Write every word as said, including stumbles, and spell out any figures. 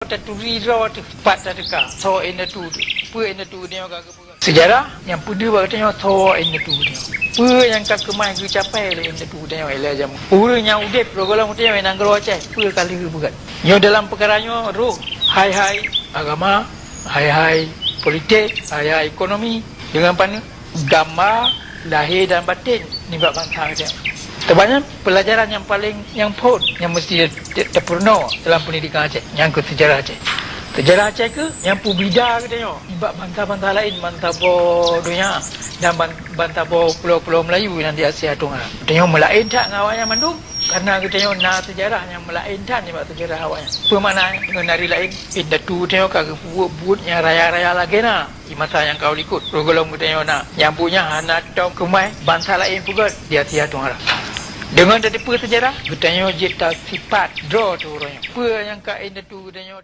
Taturi droe teuh pat tateuka soe indatu teuh. Peue indatu geutanyoe ka geupeugah? Seujarah nyang peudeuh bak geutanyoe soe indatu geutanyoe. Peue nyang ka keumah geucapai lé indatu geutanyoe ilée jameun? Ureuëng nyang udeb roh gohlom geutanyoe i nanggroe Aceh, peue ka lheueh geupeugah? Nyoe dalam peukara nyoe rôh hai-hai agama, hai-hai politik, hai-hai ekonomi, deungon paneuk gamba lahé dan baten nibak bansa geutanyoe. Teuma nyan peulajaran nyang paleng nyang phon nyang meusti te-, teupeureunoe dalam peundidikan Aceh, nyang keu seujarah Aceh. Seujarah Aceh keuh nyang peubida geutanyoe nibak bansa-bansa laén, bansa boh donya dan ban-, bansa boh pulo-pulo Meulayu nyang di Asia Tenggara. Geutanyoe meulaén that ngon awaknyan mandum, kareuna geutanyoe na seujarah nyang meulaén that nibak seujarah awaknyan. Peue makna nyan? Ngon ari laén, indatu geutanyoe ka geupeubuet buet nyang raya-raya lagée na. Di masa nyang ka likot, roh gohlom geutanyoe na nyang buet nyan hana tom keumah bansa laén peugét di Asia Tenggara. Deungon tateupeue seujarah, geutanyoe jeuet tasipat droe teuh uroe nyoe. Peue nyang ka indatu geutanyoe